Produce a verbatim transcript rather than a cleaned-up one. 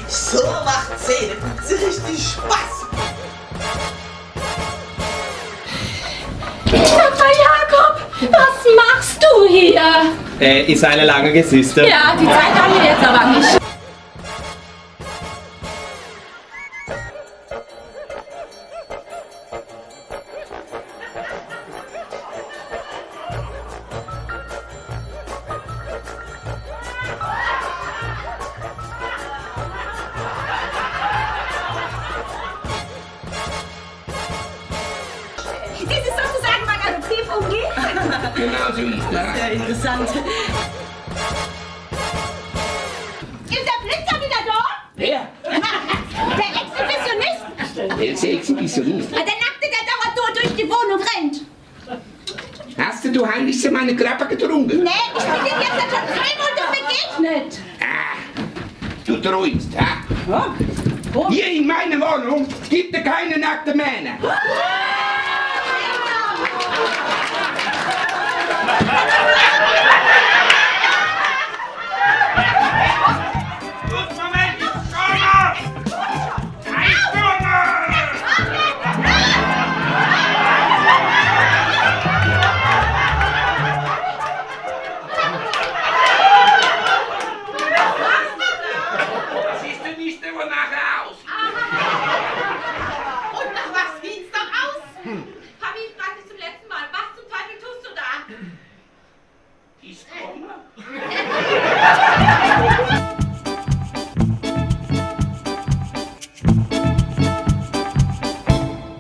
So macht Zähneputzen richtig Spaß. Papa Jakob, was machst du hier? Äh, is eine lange Geschichte. Ja, die Zeit haben wir jetzt aber nicht. Das ist sozusagen mein Adoptiv-Onkel. Genau so ist das. Sehr interessant. Ist der Blitzer wieder da? Wer? Der Exhibitionist. Der ist der Exhibitionist. Ja, der Nackte, der dauernd so durch die Wohnung rennt. Hast du, du Heinrich, meine Klappe getrunken? Nee, ich bin dem jetzt schon zweimal da begegnet. Ah, du träumst, ha? Ja. Wo? Hier in meiner Wohnung gibt es keine nackten Männer. Moment, Stürmer! Ein Stürmer! Siehst du nicht, wo nachher